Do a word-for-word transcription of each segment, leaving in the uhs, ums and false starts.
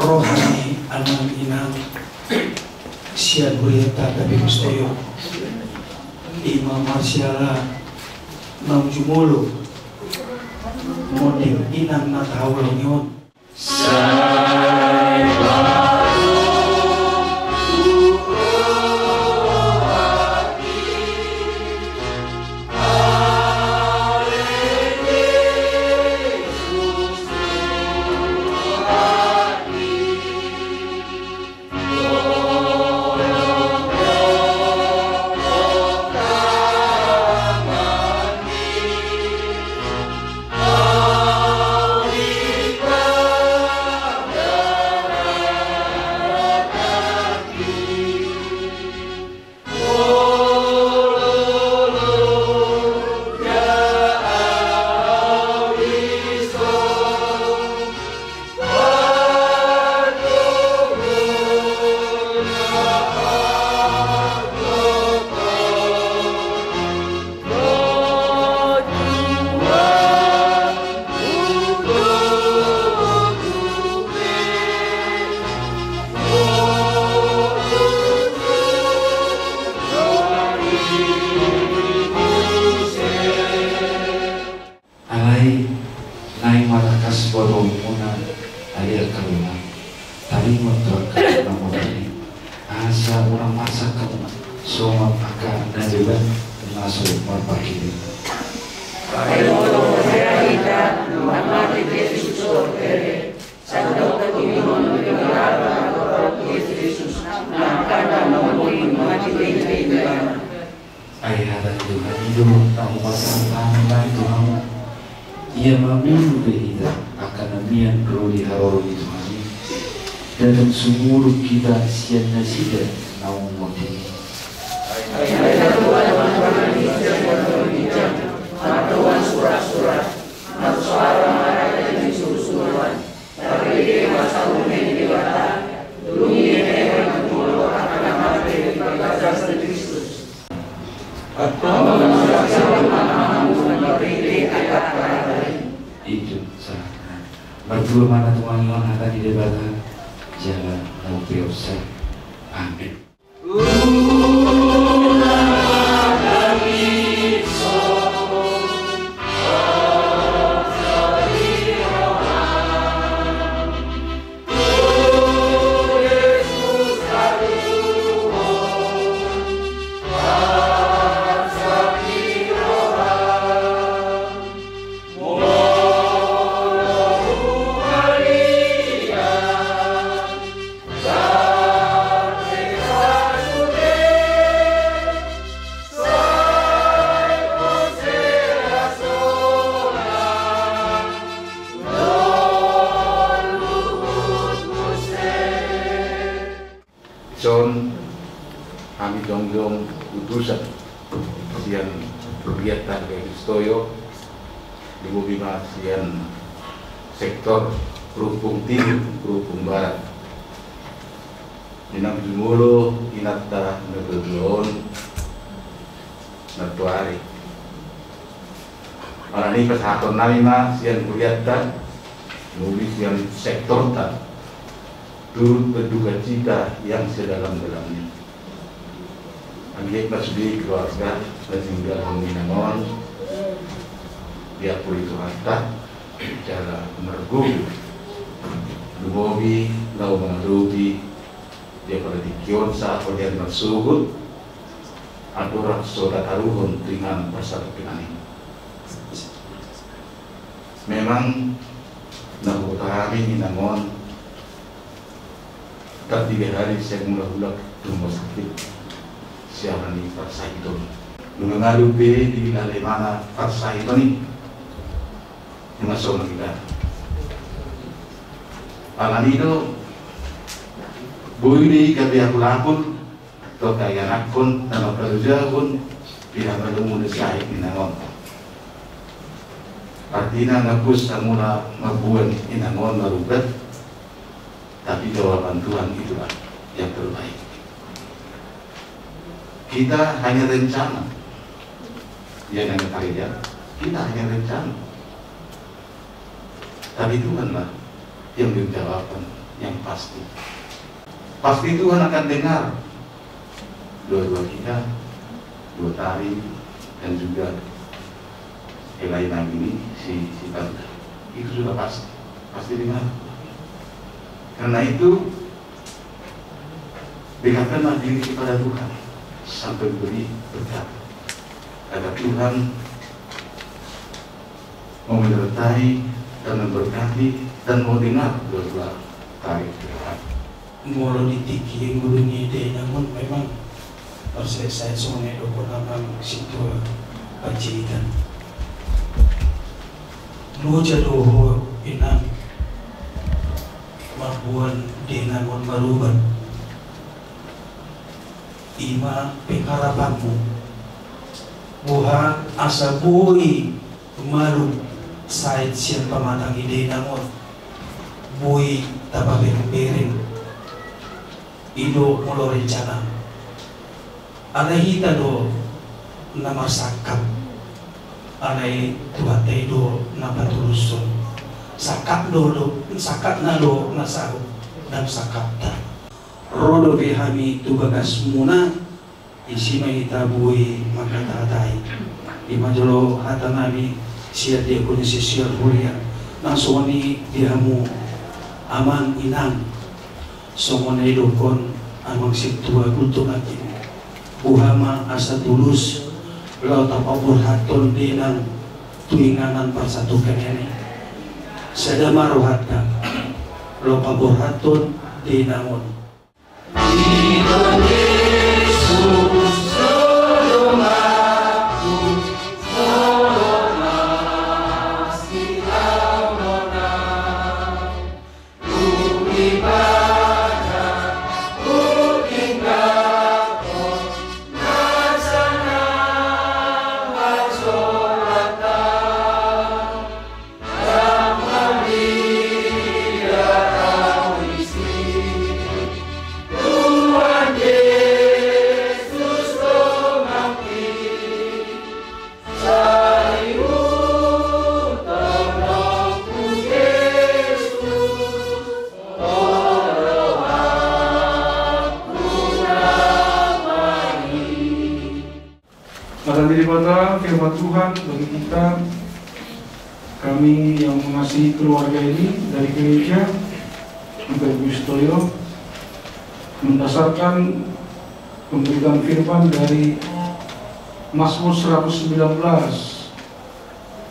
Roha ni amang inang sian hurianta Tapimustion, ima marsiala naung jumolo monding inang na tahaholongi on. Asa unang marsak hamu songon angka na deban na so marparhirihon. Paimolo ma hita, Tuhan, mate Jesus tu hortele, santabi tondimu di hita, Jesus, na angka na mamboi mate di hita. Ai hata ni Tuhan i do na hupasahat hami tu hamu. Ia ma molo pe hita angka na mian ro di haroro ni Tuhan i, ndang sumurung hita sian nasida naung mate i. Ai hata ni Tuhan i do na mamboi mate di hita, marhite surat-surat, marsoara ma hata ni surusuruan, marhite ma saur ni Debata, dung i hehononmuna angka na mate di bagasan Kristus. Itu sahat. Martua ma na tumangihon hata ni Debata jala na umpeopsa. Amin. Dison hami jongjong utusan sian hurianta G K I Kristoyo, di lobi ma sian sektor Krukpung Timur, Krukpung Barat. Di na jumolo inanta na dua on, na tuari. Alani i pasahaton nami ma sian hurianta, lobi sian sektorta, turut berduka cita yang sedalam-dalamnya. Anggiat ma sude keluarga na tinggal hamu inang on diampuni Tuhanta, jala margogo, lumobi laho mangadopi di apala tingki on sahat tu hurian marsogot, andorang so tataruhon tu inganan parsatongkinan i. Memang na huboto hami inang on, tar tiga hari sian mulak-mulak tu rumah sakit sian alani parsahiton. Nunga ngadong be di lalomana parsahiton i. Nunga songon i da. Alani do boi do i gabe akul-akul, tongka ianakhon na mangkarajahon pihamalumon sahit inang on. Artina na pos samula mamboan inang on marubat, tapi jawaban Tuhan itulah yang terbaik. Kita hanya rencana. Ia hanya karya, kita hanya rencana. Tapi Tuhanlah yang menjawabkan yang pasti. Pasti Tuhan akan dengar doa-doa kita, doa tari, dan juga hela i nami ini si, si Tante. Itu sudah pasti, pasti dengar. Karena itu, dekatkanlah diri kepada Tuhan sampai beri berkat, agar Tuhan mau menyertai dan memberkati dan mau dengar doa-doa tari kita. Molo di tingki ngolu ni dainang on memang marsae-sae songon na didokkon amang sintua Panjaitan. Loja do ho inang mamboan dainang on marubat. I ma pengharapanmu, boha asa boi malum sahit sian pamatang ni dainang on, boi tapabereng-bereng. I do molo rencana. Alai hita do na marsangkap. Alai Tuhanta i do na patulushon. Sangkap do, do, sangkapna do na saut, ndang sangkapta. Ro dope hami tu bagasmuna, disi ma hita boi mangkatatai. I ma jolo hata nami sian diakonissarius huria, nang songon i di hamu amang inang, songon na didokkon Amang Sintua, gultom nangkin, boha ma asa tulus laho tapaborhathon di inang tu inganan parsantapan i. Sada ma rohanta laho paborhathon di inang on. Kata Debata, firman Tuhan bagi kita, kami yang mengasihi keluarga ini dari gereja, Bapak Ibu Sitoyo, mendasarkan pemberitaan firman dari Mazmur seratus sembilan belas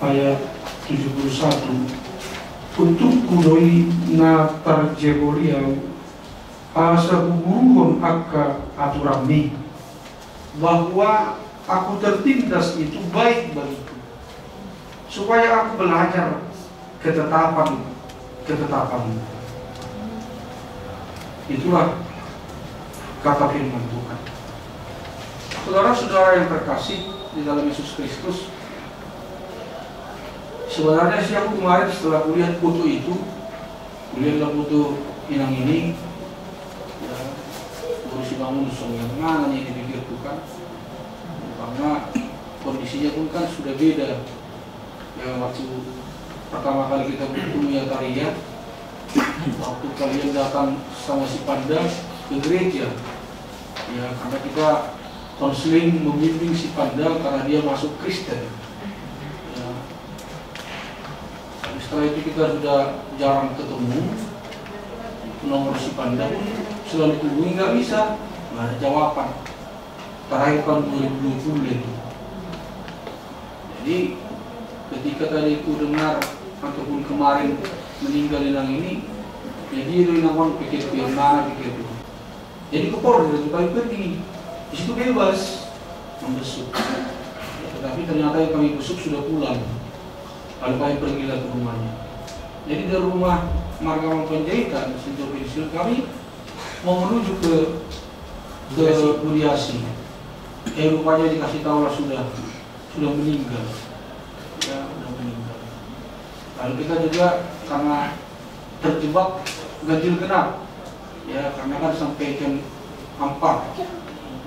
ayat tujuh puluh satu. Untungku do i na tarjebo di ahu, asa huguruhon angka aturanmi, bahwa aku tertindas itu baik bagiku, supaya aku belajar ketetapan, ketetapan. Itulah kata firman Tuhan. Saudara-saudara yang terkasih di dalam Yesus Kristus, sebenarnya sih aku kemarin setelah kulihat foto itu, kulihat lah foto inang ini, ya, baru si bangun song yang mana nih dipikir Tuhan. Karena kondisinya pun kan sudah beda. Ya, waktu pertama kali kita bertemu, ya, Taria, waktu kalian datang sama si Panda ke gereja, ya, karena kita konseling, membimbing si Panda karena dia masuk Kristen. Ya. Tapi setelah itu kita sudah jarang ketemu. Nomor si Panda pun selalu dihubungi, nggak bisa, nggak ada jawaban. Terakhir tahun dua ribu dua puluh itu. Jadi ketika tadi ku dengar ataupun kemarin meninggal inang ini, jadi itu inang on pikir, pikir mana pikirku. Jadi ke Polri, tapi pergi. Di situ bebas membesuk. Ya, tetapi ternyata yang kami besuk sudah pulang. Lalu kami pergilah ke rumahnya. Jadi dari rumah marga Amang Panjaitan, Sintua Pensiun, kami mau menuju ke, ke Budiasi. Eh, rupanya dikasih tahu lah sudah, sudah meninggal. Ya, sudah meninggal. Lalu kita juga karena terjebak ganjil genap. Ya, karena kan sampai jam empat.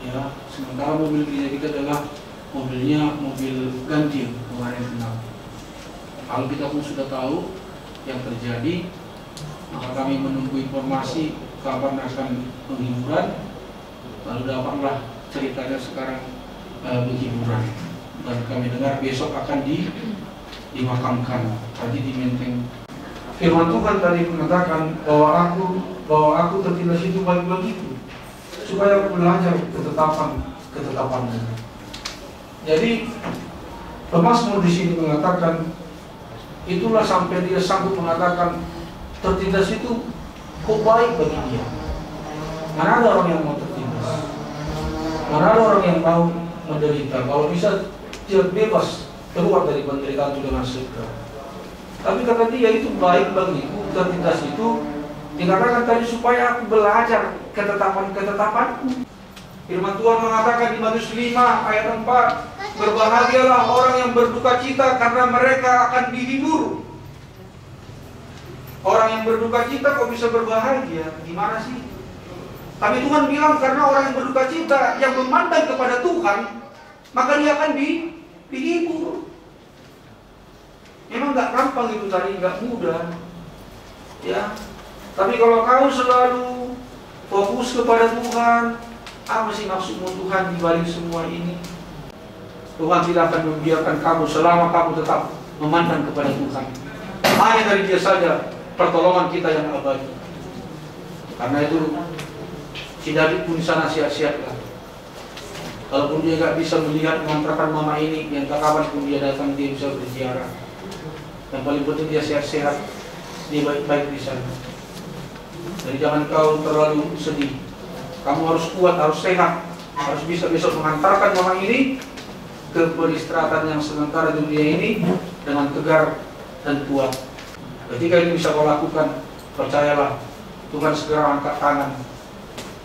Ya, sementara mobil gereja kita adalah mobilnya mobil ganjil, kemarin genap. Kalau kita pun sudah tahu yang terjadi, maka kami menunggu informasi kapan akan penghiburan. Lalu dapatlah ceritanya sekarang, eh, penghiburan. Dan kami dengar besok akan di, dimakamkan. Tadi di Menteng. Firman Tuhan tadi mengatakan bahwa aku, bahwa aku tertindas itu baik bagiku, supaya aku belajar ketetapan, ketetapan-Mu. Jadi, pemazmur di sini mengatakan, itulah sampai dia sanggup mengatakan tertindas itu kok baik bagi dia. Mana ada orang yang mau tertindas? Mana ada orang yang mau menderita? Kalau bisa, dia bebas keluar dari penderitaan itu dengan segera. Tapi kata dia, itu baik bagiku, tertindas itu, dikatakan tadi, supaya aku belajar ketetapan-ketetapan-Mu. Firman Tuhan mengatakan di Matius lima ayat empat, "Berbahagialah orang yang berduka cita, karena mereka akan dihibur." Orang yang berduka cita kok bisa berbahagia? Gimana sih? Tapi Tuhan bilang, karena orang yang berduka cita, yang memandang kepada Tuhan, maka dia akan di-, dihibur. Memang nggak gampang itu tadi, nggak mudah. Ya. Tapi kalau kau selalu fokus kepada Tuhan, apa sih maksud-Mu, Tuhan, di balik semua ini? Tuhan tidak akan membiarkan kamu selama kamu tetap memandang kepada Tuhan. Hanya dari Dia saja pertolongan kita yang abadi. Karena itu, Si David pun di sana sehat-sehatlah. Kalaupun dia nggak bisa melihat mengantarkan mama ini, yang kapan pun dia datang, dia bisa berziarah. Yang paling penting dia sehat-sehat, dia baik-baik di sana. Jadi jangan kau terlalu sedih. Kamu harus kuat, harus sehat, harus bisa besok mengantarkan mama ini ke peristirahatan yang sementara dunia ini dengan tegar dan kuat. Ketika ini bisa kau lakukan, percayalah, Tuhan segera angkat tangan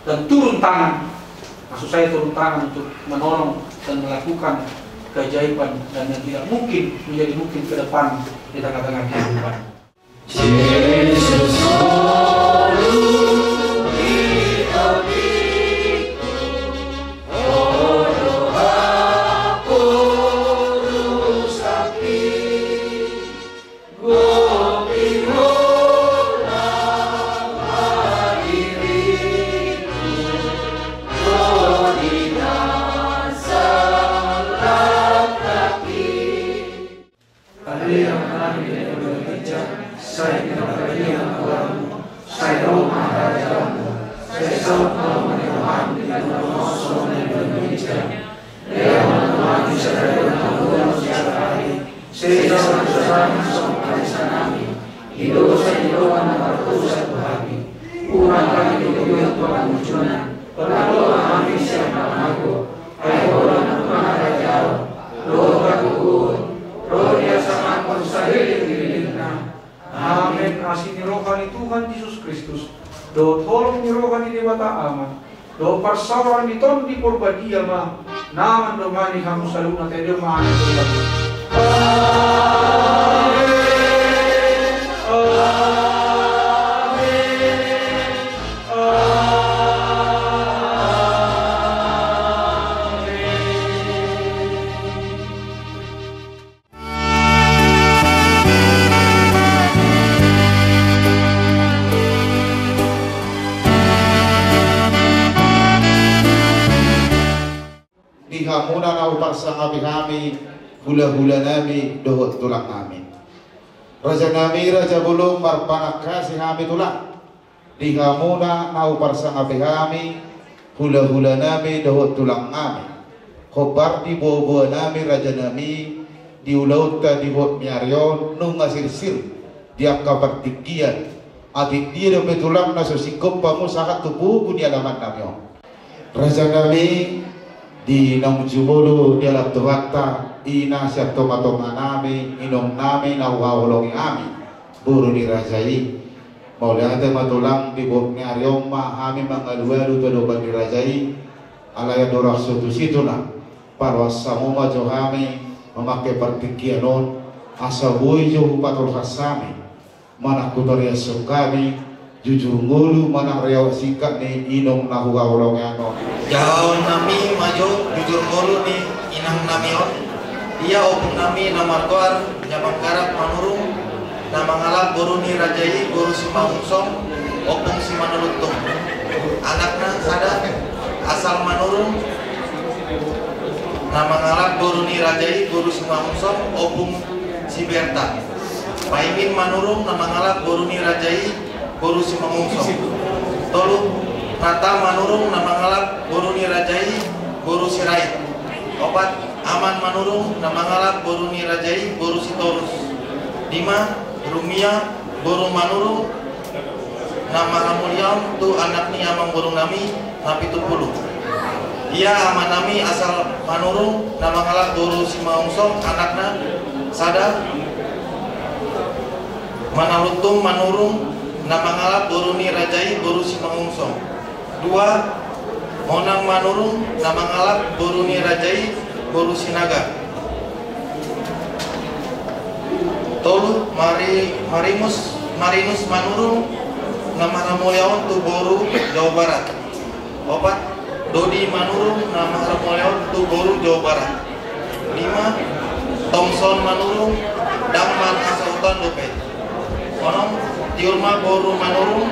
dan turun tangan. Maksud saya turun tangan untuk menolong dan melakukan keajaiban dan yang tidak mungkin menjadi mungkin ke depan di tengah-tengah kehidupan. Ale Amanami na di banua ginjang, sai pinarbadia ma goarmu, sai ro ma harajaonmu, sai saut ma roha ni roham di banua on songon na di banua ginjang. Ea ma hami sadari on hangoluan on sian hami, sesa ma dosanami songon panesanami di dosa ni dongan na mardosa tu hami. Unang hami togihon tu pangunjunan, jala jalo ma hami sian pangago. Ai Ho do Tuhan harajaon, dohot hagogoon, dohot hasangapon sahilinghilingnami. Amen. Asi ni roha ni Tuhan Jesus Kristus, dohot holong ni roha ni Debata Ama, dohot parsaoran ni Tondi Porbadia ma na mandongani hamu saluhutna. Tadok ma hami. Amen. Amen. Amen. Di hamuna na huparsangapi hami, hulahulanami dohot tulangnami. Rajanami, raja bolon, marpanangkasi hami tulang. Di hamuna na huparsangapi hami, hulahulanami dohot tulangnami. Hombar di boaboanami, rajanami, di ulaonta di hot ni ari on nunga sirsir di angka partingkian. Atik dia dope tulang na so singkop hamu sahat tu pogu ni alamannami on. Rajanami, di naung jumolo dialap Tuhanta, ina sian tongatonganami, inongnami na huhaholongi hami, boru ni raja i. Mauliate ma tulang, di hot ni ari on ma hami mangalualu tu adopan ni raja i. Alai andorang so tu situna, paloas hamu ma jo hami mamangke partingkian on, asa boi jo hupatolhas hami manang hutariashon hami jujur ngolu manang riwayat singkat ni inong na huhaholongi on. Jahaonnami ma jo jujur ngolu ni inangnami on. Ia ompungnami na margoar Jamanggarak Manurung, na mangalap boru ni raja i boru Simanungso, ompung Simanuluntung. Anakna sada, Asal Manurung, na mangalap boru ni raja i boru Simanungso, ompung Siberta. Paimin Manurung, na mangalap boru ni raja i boru Simanungso. Tolu, Nata Manurung, na mangalap boru ni raja i boru Sirait. Opat, Aman Manurung, na mangalap boru ni raja i boru Sitorus. Lima, Rumia boru Manurung, na marhamuliaon tu anak ni amangborunami na pitu pulu. Ia amanami Asal Manurung, na mangalap boru Simanungso, anakna sada, Manaluntung Manurung, na mangalap boru ni raja i boru Simanungso. Dua, Monang Manurung, na mangalap boru ni raja i boru Sinaga. Tolu, Mari-, Marimus, Marinus Manurung, na marhamuliaon tu boru Jawa Barat. Opat, Dodi Manurung, na marhamuliaon tu boru Jawa Barat. Lima, Thomson Manurung, dang marhasahuton dope. Onom, Tiur ma boru Manurung,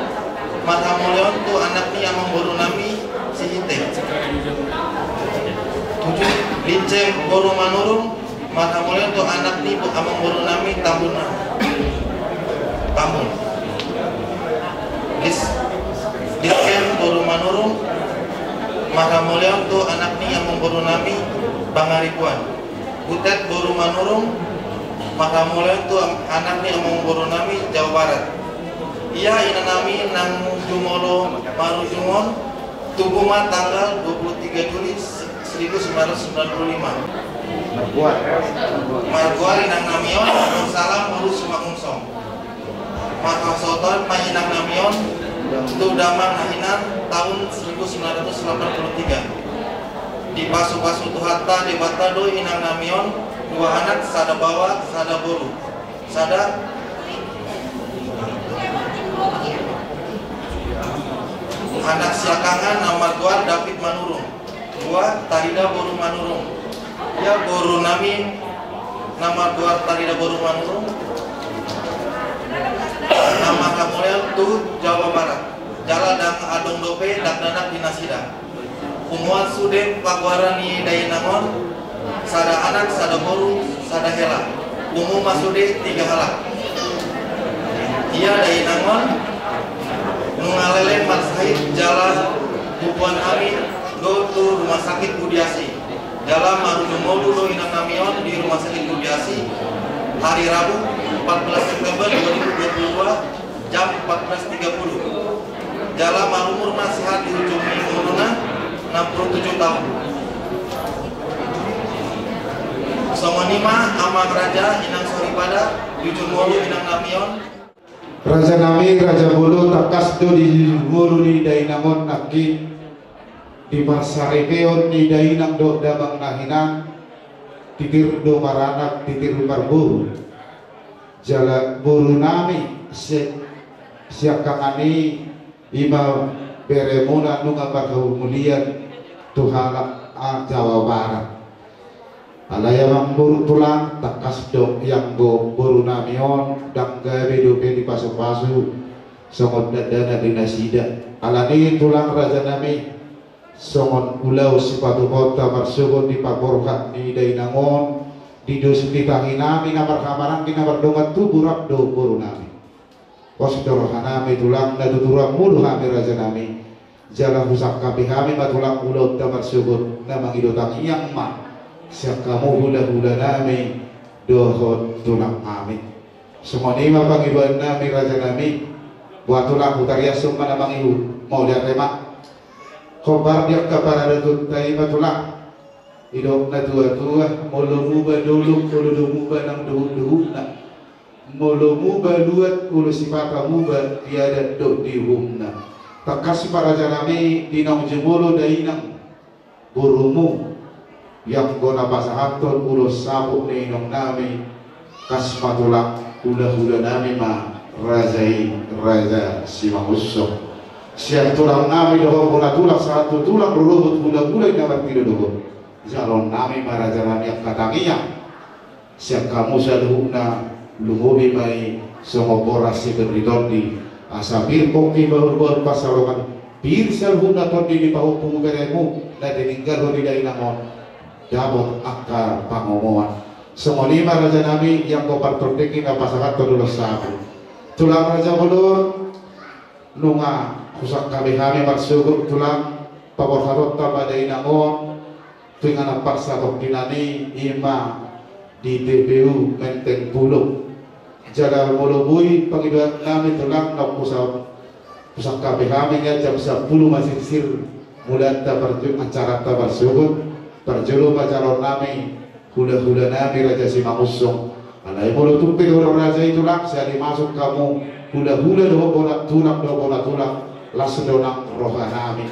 marhamuliaon tu anak ni amangborunami Sihite. Tujuh, Lincem boru Manurung, marhamuliaon tu anak ni amangborunami Tambun. Tambun. Dis-, Disken boru Manurung, Marhamulion tu anak ni amangboru nami Pangaribuan. Butet boru Manurung. Marhamulion tu am-, anak ni amangboru nami Jawa Barat. Ia ina nami nang jumolo marujung on, tubu ma tanggal dua puluh tiga Juli seribu sembilan ratus sembilan puluh lima. Margoar. Margoar inang nami on, salam urus Simangunsong. Marhasohotan ma inang nami on tu damang na hinan taon seribu sembilan ratus delapan puluh tiga. Dipasupasu Tuhanta Debata do inang nami on dua anak, sada baoa, sada boru. Sada anak siangkangan na margoar David Manurung. Dua, Tarida boru Manurung. Ia boru nami na margoar Tarida boru Manurung na marhamulion tu Jawa Barat. Jala ndang adong dope dakdanak di nasida. Punguan sude pagoaran ni dainang on, sada anak, sada boru, sada hela. Pungu ma sude tiga halak. Ia dainang on nunga leleng marsahit jala tubuan hami do tu rumah sakit Budiasi. Jala marujung ngolu do inang nami on di rumah sakit Budiasi hari Rabu empat belas September dua ribu dua puluh dua jam empat belas tiga puluh. Jala marumur ma sian di ujung ni ngoluna enam puluh tujuh taon. Songon i ma amang raja, inang soripada, di ujung ngolu inang nami on. Raja nami, raja bolon, tangkas do di ujung ngolu ni dainang on nangkin, di parsaripeon ni dainang dohot damang na hinan, titir do maranak, titir marboru. Jala boru nami si-, siangkangan i, i ma beremuna nunga marhamulian tu halak, a, Jawa Barat. Alai amangboru tulang, tangkas do ianggo boru nami on ndang gabe dope dipasupasu songon dakdanak di nasida. Alani tulang, raja nami, songon ulaon sipatupaonta marsogot di paborhat ni dainang on, di dos ni tahi nami na marhamaranggi na mardongan tubu, rap dohot boru nami. Pos do roha nami tulang, na tuturanmu do hami raja nami. Jala husangkapi hami ma tulang ulaonta marsogot na mangido tangiang ma sian hamu hulahula nami dohot tulang nami. Songon i ma pangidoan nami raja nami. Boha tulang, hutariashon ma na mangihut, mauliate ma. Hombar di angka paradatonta i ma tulang. Didok natuatua, molo muba dolok, olo do muba nang dohotdohotna. Molo muba luat, olo sipata muba di adat dohot di uhumna. Tangkas ma raja nami, di naung jumolo dainang borumu, ianggo na pasahathon ulos saput ni inong nami, tangkas ma tulang, hulahula nami ma raja i, raja Simangunsong. Sian tulang nami dohot bona tulang, sahat tu tulang rorobot, hulahula i na martinodohon. Jaloon nami ma raja nami angka tangiang sian hamu saluhutna, lumobi ma i songon boras siberri tondi, asa pir pongki bahulbahul pansalongan, pir saluhutna tondi ni pahompu beremu na tininggalhon di dainang on, dapot angka pangomoan. Songon i ma raja nami, ianggo partondingki na pasahathon ulos saput. Tulang raja bolon, nunga husangkapi hami marsogot tulang paborhatonta ma dainang on, tu inganan parsatongkinan i, i ma di T P U Menteng Pulo. Jala molo boi pangidoan nami tulang, na husa-, husangkapi hami nga jam sampulu masirsir mulaanta parjo-, acaranta marsogot, parjolo ma jaloon nami hulahula nami raja Simangunsong. Alai molo tung pe dohot raja i tulang, sai dimasuk hamu hulahula dohot bona tulang, dohot bona tulang, las do nang roha nami.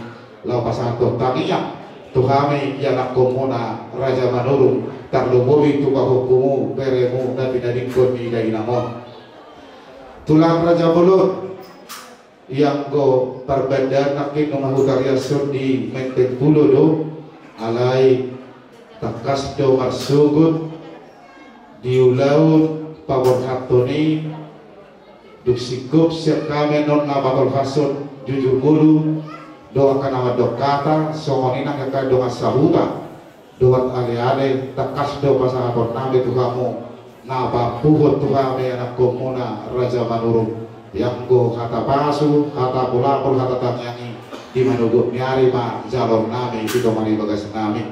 Laho pasahathon tangiang tu hami ianakkonmuna raja Manurung, tarlumobi tu pahompumu beremu na tinadingkon ni dainang on. Tulang raja bolon, ianggo parbandaan nangkin nunga hutariashon di Menteng Pulo do, alai tangkas do marsogot di ulaon paborhathon i. Dung singkop sian hami annon na patolhashon jujur ngolu dohot angka na mandok hata, songon i nang angka dongan sahuta dohot aleale, tangkas do pasahaton nami tu hamu na paampuhon tu hami anakkonmuna raja Manurung, ianggo hata pasu, hata polapol, hata tangiang i. di manogot ni ari ma jaloon nami di tonga ni bagas nami.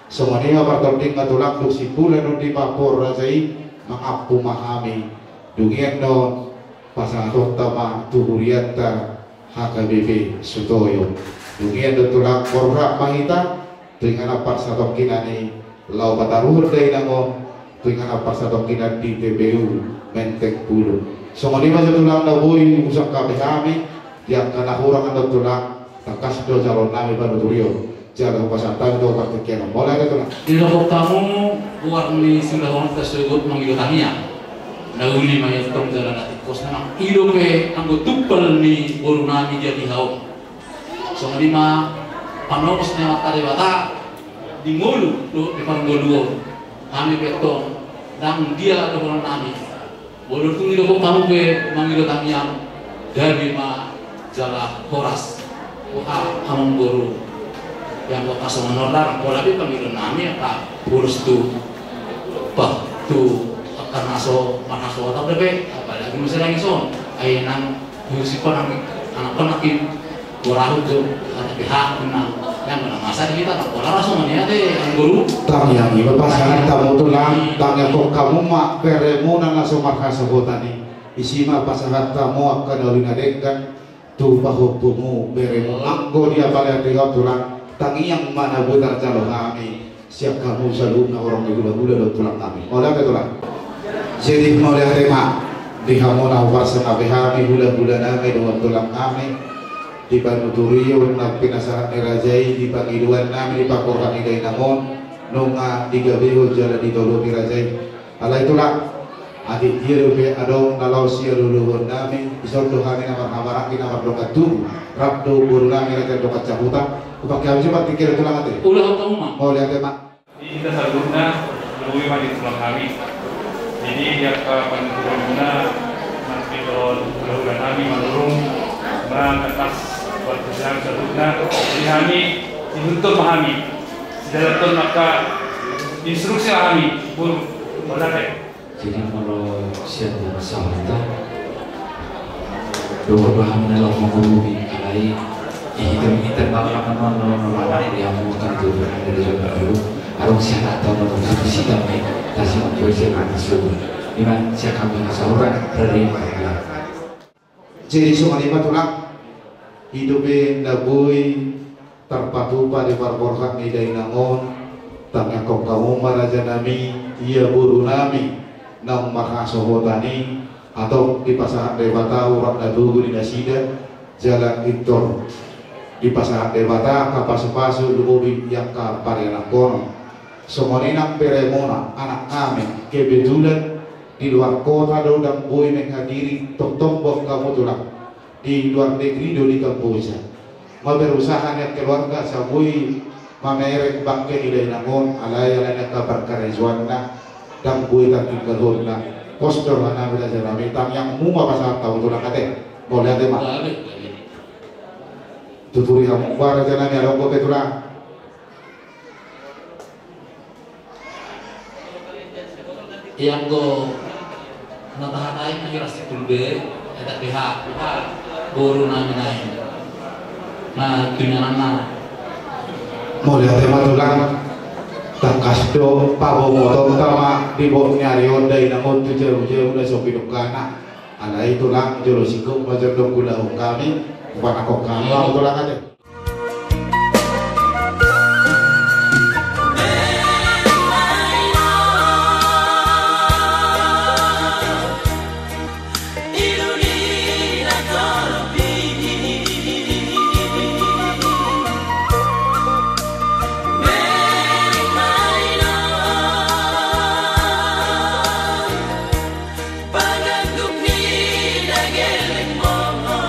Songon i ma partording ma tulang, dung simpul na di papohon raja i, mangampu ma hami. Dung i annon pasahatonta ma tu hurianta H K B P Sutoyo. Dung i annon tulang, borhat ma hita tu inganan parsatongkinan i, laho pataruhon dainang on tu inganan parsatongkinan di T P U Menteng Pulu. Songon i ma jo tulang na boi husangkapi hami, di angka na hurang annon tulang, tangkas do jaloon nami panuturion. Jala hupasahat hami tu partingkian on. Mauliate tulang. Didok hamu goar ni siulahononta sogot mangido tangiang. Na uli ma i antong jala na tingkos, na mangido pe anggo tumpal ni boru nami dia di haum. Songon i ma panongos ni Amanta Debata di ngolu dohot di parngoluon. Hami pe antong ndang dia dohonon nami. Molo tung didok hamu pe mangido tangiang, gabe ma jala horas. Boha hamu boru? Ia boha songon on, ndang pola be pangidoan nami angka ulos tu, bah, tu angka na so marhasohotan dope, apalagi muse na dison. Ai nang husi panang, anak panang i. Boru ahu jo, ada pihak menang. Yang menang masa di hita, nang boru ahu songon i ate, anggo boru. Tangiang i ma pasahat hamu tulang, tangiangkon hamu ma beremuna na so marhasohotan i. Disi ma pasahat hamu angka na uli na denggan tu pahompumu beremu. Anggo di apala ate on tulang, tangiang ma na boi tarjalo hami. Sian hamu saluhutna horong ni hulahula dohot tulang nami. Mauliate tulang. Jadi mauliate ma di hamu na huparsangapi hami hulahula nami dohot tulang nami. Di panuturion na pinasahat ni raja i, di pangidoan nami, di paborhat ni dainang on, nunga digabehon jala ditolopi raja i. Alai tulang, atik dia dope adong na laos sialualuhon nami, dison do hami na marhamaranggi na mardongan tubu, rap dohot boru nami raja dongan sahuta. Hupake hami jo partingkian on tulang ate. Ulahon hamu ma. Mauliate ma. Di hita saluhutna, lumobi ma di tulang nami. Jadi di angka panuturionna, nang pinohot hulahula nami Manurung, ma tangkas buat hita saluhutna. Jadi hami, dihuthon ma hami, sidalathon angka instruksi ma hami, boru. Mauliate. Jadi molo sian di masa hita, dohot do hami na laho mangurupi, alai i hita, hita bangka manon, manon, manon, di hamu kan tu berada di dalam dulu. Adong sian atau manon tu sita me, tasi mampir sian anak suruh. Ima sian kami na sahuran dari Maria. Jadi songon i ma tulang, i dope na boi tarpatupa di parborhat ni dainang on, tangiangkon hamu ma raja nami, ia boru nami, naung marhasohotan i, antong dipasahat Debata urat na togu di nasida, jala pintor dipasahat Debata angka pasupasu lumobi di angka parianakhonon. Songon i nang beremuna, anak nami, kebetulan di luar kota do, ndang boi menghadiri, tongtong boan hamu tulang, di luar negeri do, di Kamboja. Ma berusaha nian keluarga asa boi mamereng bangke ni dainang on, alai alani angka parkarejoanna, ndang boi tartinggalhonna. Pos do roha nami raja nami, tangiangmu ma pasahat hamu tulang ate. Mauliate ma. Tuturi hamu ba raja nami, adong dope tulang. Ia anggo na tahatai na hira simpul be, eta pihak boru nami nai. Na tu ingananna. Mauliate ma tulang, tangkas do pabongotonta ma di boru ni ari on dainang on tu jabujabuna so pinungkana. Alai tulang, jolo singkop ma jo dong hulahon hami, hupanangkok hami ma tulang ate. Panganggung ni dageleng mongo.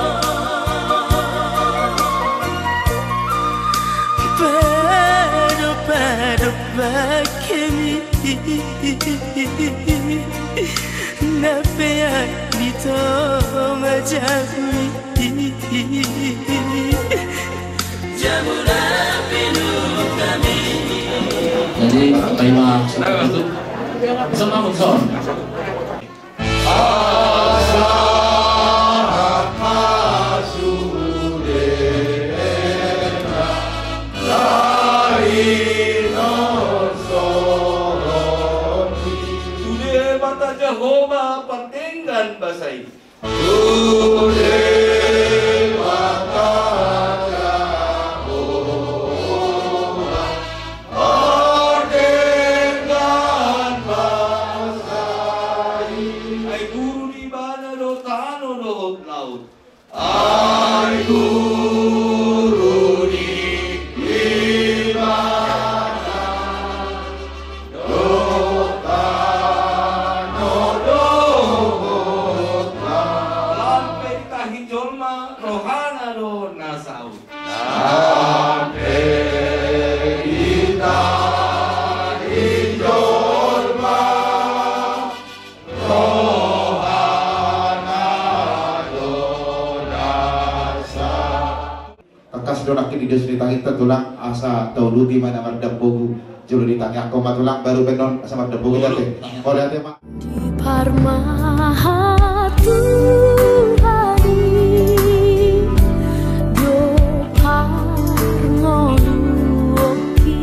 Pado, pado, pakemi. Napeak di tonga jabu i. Jadi, paima sudah itu. Bisa bangun, Son. Asa hasude Tu Debata Jahowa pardenggan basa i. Tu Debata Jahowa pardenggan basa i. Ai guru di Ibana do tano dohot laut. Ai guru di Ibana do tano dohot laut. Lam pe ditahi jolma, rohana do na saut. Lam pe ditahi jolma, rohana do na saut. Tangkas do nangkin di dos ni tanginta tulang, asa tauluti ma na mardambogu jolo di tangi. Angka ma tulang, baru baenon asa mardambogu ate. Olo ate ma. Di parmahan Tuhan i do parngoluonki,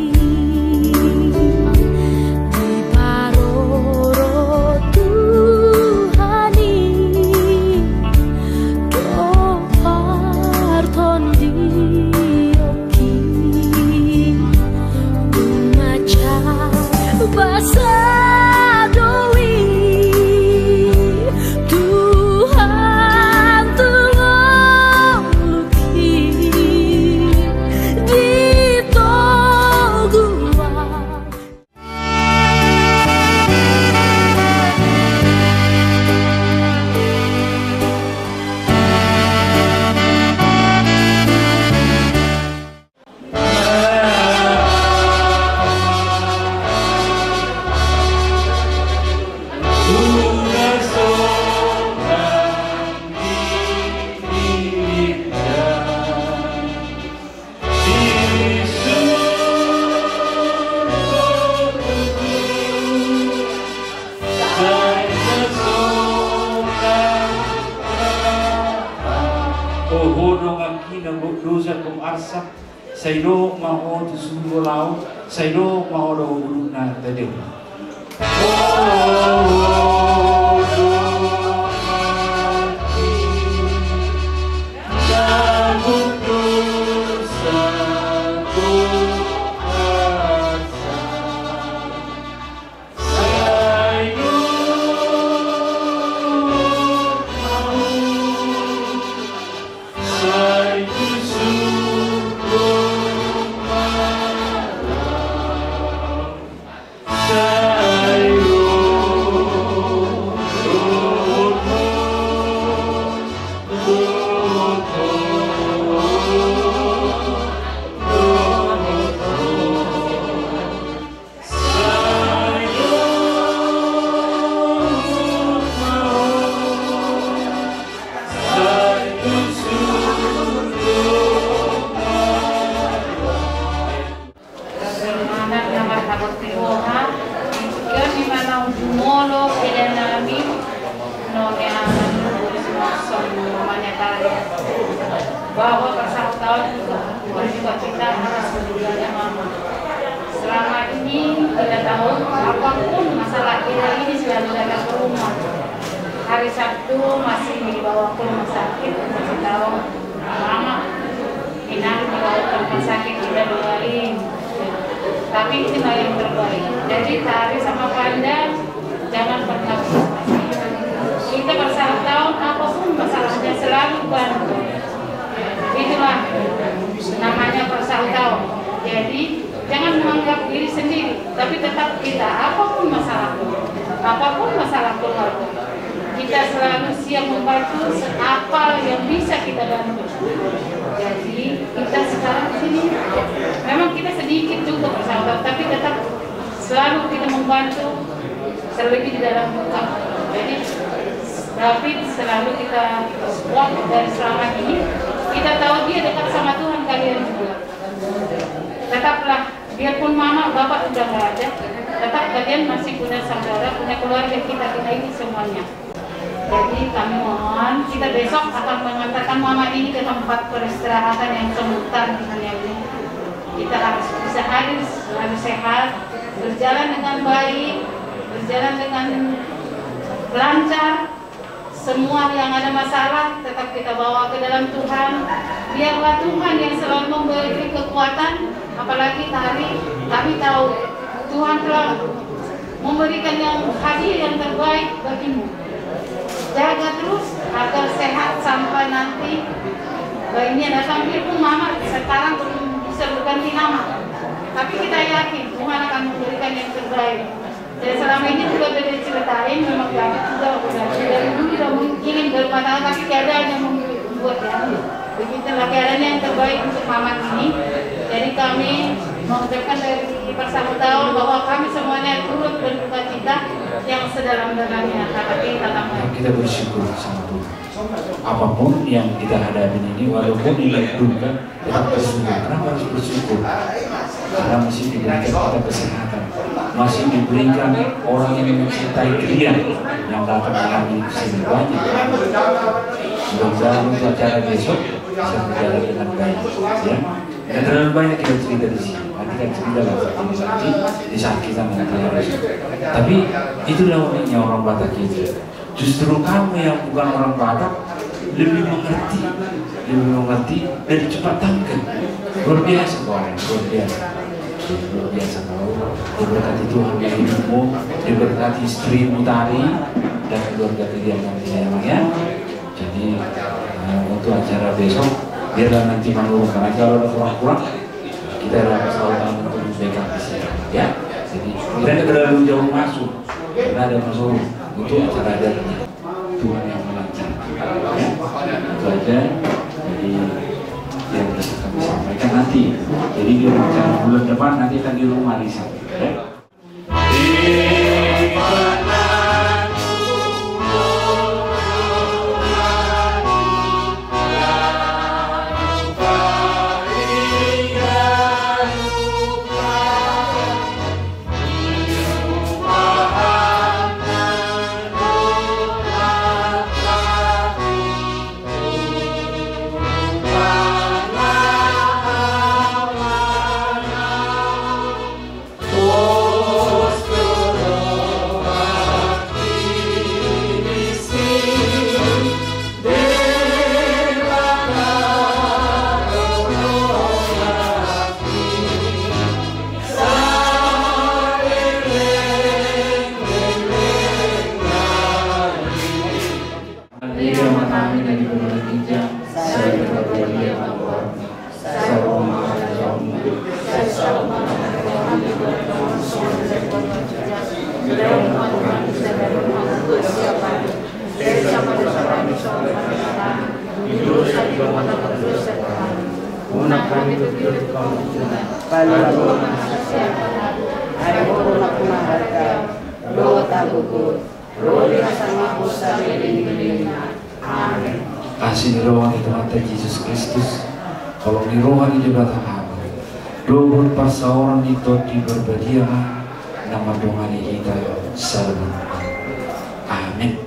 diparorot Tuhan i do partondionki. Dung mansai basa do i Tuhan tu ngolungki di toguan. Oho donganki na gok dosa gok arsak, sai dohot ma ho tu surgo laho, sai dohot ma ho dohot uluna tadeu. Anak na marhabot ni roha, di tingki on i ma naung jumolo eda nami, none anak ni Guru Sumorson, mamanya tadi. Bahwa persautan itu berjuka cita atas meninggalnya mama. Selama ini kita tahu, apapun masalah kita ini selalu datang ke rumah. Hari Sabtu masih dibawa ke rumah sakit, masih tahu. Mama, Inang dibawa ke rumah sakit, kita doain. Tapi itulah yang terbaik. Jadi, Tari sama Panda, jangan pernah putus asa. Kita persautan, apapun masalahnya, selalu bantu. Itulah namanya persautan. Jadi, jangan menganggap diri sendiri, tapi tetap kita, apapun masalahnya, apapun masalah keluarga, kita selalu siap membantu apa yang bisa kita bantu. Jadi, kita sekarang di sini, memang kita sedikit juga persautan, tapi tetap selalu kita membantu, terlebih di dalam duka. Jadi, David selalu kita support dari selama ini. Kita tahu dia dekat sama Tuhan, kalian juga. Tetaplah, biarpun mama, bapak udah nggak ada, tetap kalian masih punya saudara, punya keluarga kita, kita ini semuanya. Jadi kami mohon, kita besok akan mengantarkan mama ini ke tempat peristirahatan yang sementara di sini. Kita harus bisa hadir selalu sehat, berjalan dengan baik, berjalan dengan lancar. Semua yang ada masalah tetap kita bawa ke dalam Tuhan. Biarlah Tuhan yang selalu memberi kekuatan. Apalagi tadi kami tahu Tuhan telah memberikan yang hadiah yang terbaik bagimu. Jaga terus agar sehat sampai nanti bayinya datang. Biarpun mama sekarang belum bisa berganti nama, tapi kita yakin Tuhan akan memberikan yang terbaik. Dan selama ini juga udah diceritain, memang David juga udah dari dulu udah ingin berumah tangga, tapi keadaan yang membuat, ya. Begitulah keadaan yang terbaik untuk Mamat ini. Jadi kami mengucapkan dari Persahutaon bahwa kami semuanya turut berduka cita yang sedalam-dalamnya. Tapi tetap Kita bersyukur sama Tuhan. Apapun yang kita hadapin ini, walaupun ini duka, tetap bersyukur. Kenapa harus bersyukur? Karena masih diberikan kita kesehatan, masih diberikan orang yang mencintai dia yang datang mengalami kesedihan banyak. Mudah-mudahan untuk acara besok bisa berjalan dengan baik, ya. Nggak terlalu banyak kita cerita di sini. Nanti kan cerita lah nanti di saat kita nanti. Tapi itulah uniknya orang Batak itu. Justru kamu yang bukan orang Batak lebih mengerti, lebih mengerti dan cepat tanggap. Luar biasa kau, luar biasa. Luar biasa kau. Diberkati Tuhan di hidupmu, diberkati istrimu tadi dan keluarga kalian nantinya, ya, Mang, ya. Jadi, eh, untuk acara besok, biarlah nanti menurun. Karena kalau ada kurang-kurang, kita ada kesalahan untuk backup di sini, ya. Jadi, kita tidak terlalu jauh masuk, karena ada masuk untuk acara adatnya. Tuhan yang melancarkan, ya. Itu aja. Jadi, yang bisa kami sampaikan nanti. Jadi, di rencana bulan depan nanti akan di rumah arisan, ya. Asi ni roha ni Tuhanta Jesus Kristus, holong ni roha ni Debata Ama, dohot parsaoran ni Tondi Parbadia ma na mandongani hita saluhutna. Amin.